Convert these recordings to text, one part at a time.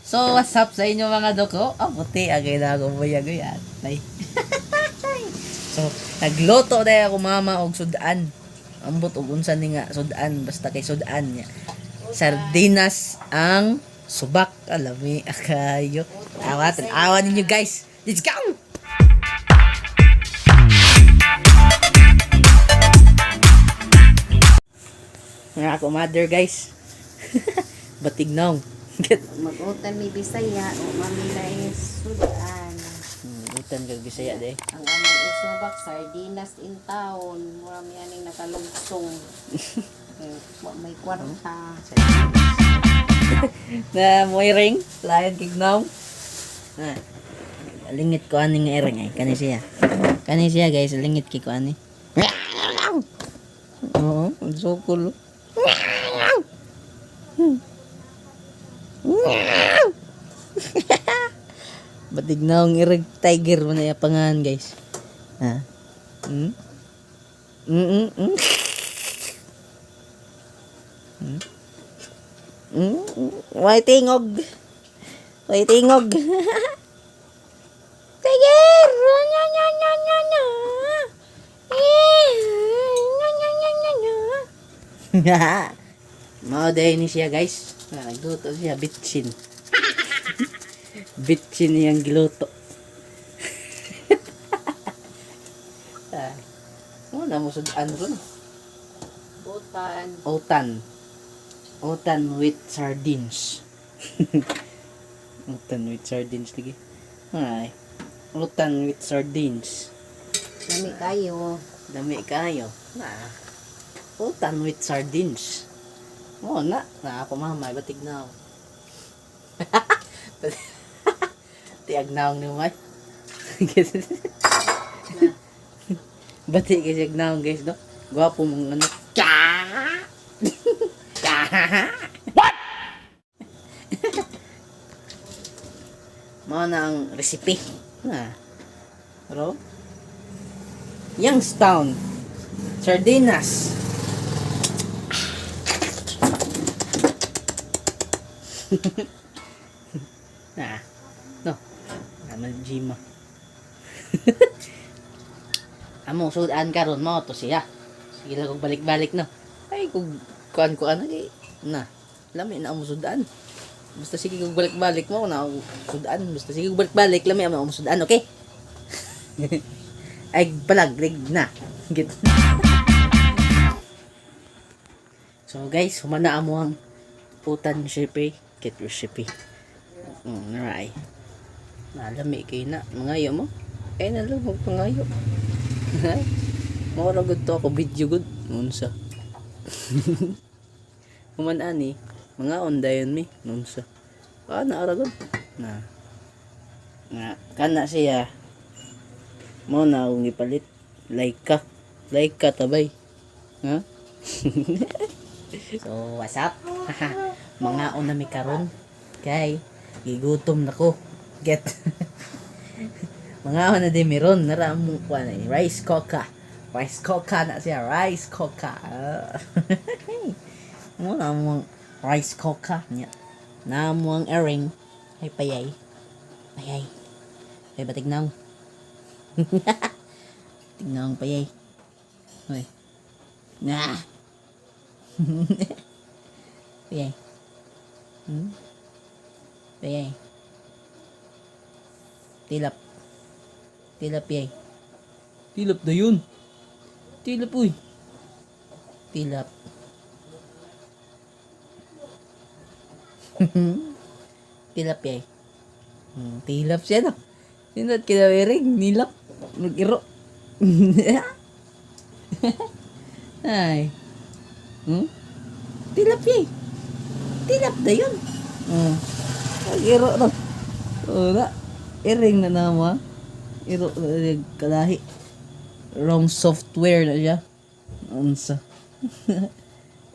So, what's up sa inyo, mga doko? Oh, puti, agay na ako buyag atay. So, nagluto na ako mama og sudan. Ambot og unsa ni nga sudan, basta kay sudan niya. Sardinas ang subak. Alami, akayo. Awa, awa ninyo, guys. Let's go! Nga ako mother, guys. Batignaw. Get. Mag-utan mi Bisaya o mamila sudan. Utan kag Bisaya de. Ang among isubak sardinas in town. Mura mi aning nakalugsong. Kay wa may kwarta. Na mo ring lain kig naw. Na. Lingit ko ani nga iring ay kani siya. Kani siya, guys, lingit kay ko ani. Oo, ang sukol. Batig na ang irig tiger mo na yapangan, guys. Ha? Hmm? Way tingog. Way tingog. Tiger! Nya, nya, nya, nya, nya. Eh, nya, nya, nya, nya, nya. Mao day ni siya, guys. Ah, nagluto siya bitchin. Bitchin niyang giluto. Ah, mo na mo sudan ron. Utan. Otan. Otan with sardines. Otan with sardines lagi. Ay. Otan with sardines. Lami kayo. Dami kayo. Na. Otan with sardines. Oo na. Na ako mama, batig na ako. Tiag naong ni May. Bati kasi naong, guys, no? Gwapo mong ano. Ka! Ka! What? Mao na ang recipe. Na. Pero, Youngstown. Sardinas. Na. No. Naman Jima. Amo sudan karon mo to siya. Sige lang kung balik-balik no. Ay kung kuan-kuan ay na. Lami na amo sudan. Basta sige kung balik-balik mo na ako sudan. Basta sige kung balik-balik lami amo sudan, okay? Ay palagrig na. Git. So guys, humana amo ang putan recipe, get recipe. Right. Nalami kayo na. Mangayo mo. Eh, nalo magpangayo. Mura good to ako video good. Unsa. Human ani, mga on dayon mi. Unsa. Ah, naara good. Na. Nga, kana siya. Mo na akong gipalit. Like ka. Like ka tabay. Ha? So, what's up? Mga na mi karon. Kay, gigutom na ko. Get. Mga na din meron nara mo kuan eh, rice coca. Rice coca na siya, rice coca. Mo na mo rice coca niya. Na mo ang airing. Ay payay. Payay. Ay batignaw. Tignaw ang payay. Hoy. Na. Payay. Payay. Tilap. Tilap yay. Tilap na yun. Tilap uy. Tilap. Tilap yay. Tilap siya no. Sinat kinawiring. Nilap. Nag-iro. Ay. Tilap yay. Tilap na yun. Nag-iro no. Wala. Iring na na mo ah. Iro na kalahi. Wrong software na siya. Unsa.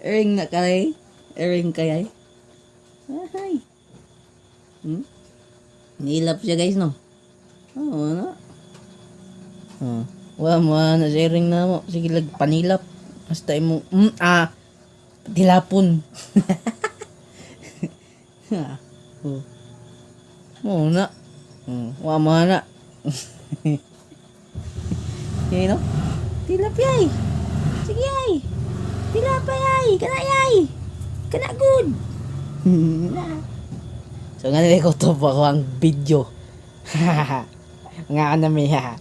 Iring na kay. Iring kay. Ay. Nilap siya, guys, no. Oh, ano? Oh. Wa mo na siya iring na mo. Sige lag panilap. Basta imo tilapon. Ah, oh. Mo na. Wa mo na. You know? Tilapia ay. Sige ay. Tilapia ay. Kana ay. Kana good. So nga nila ko to pa ko ang video. Nga na mi ha.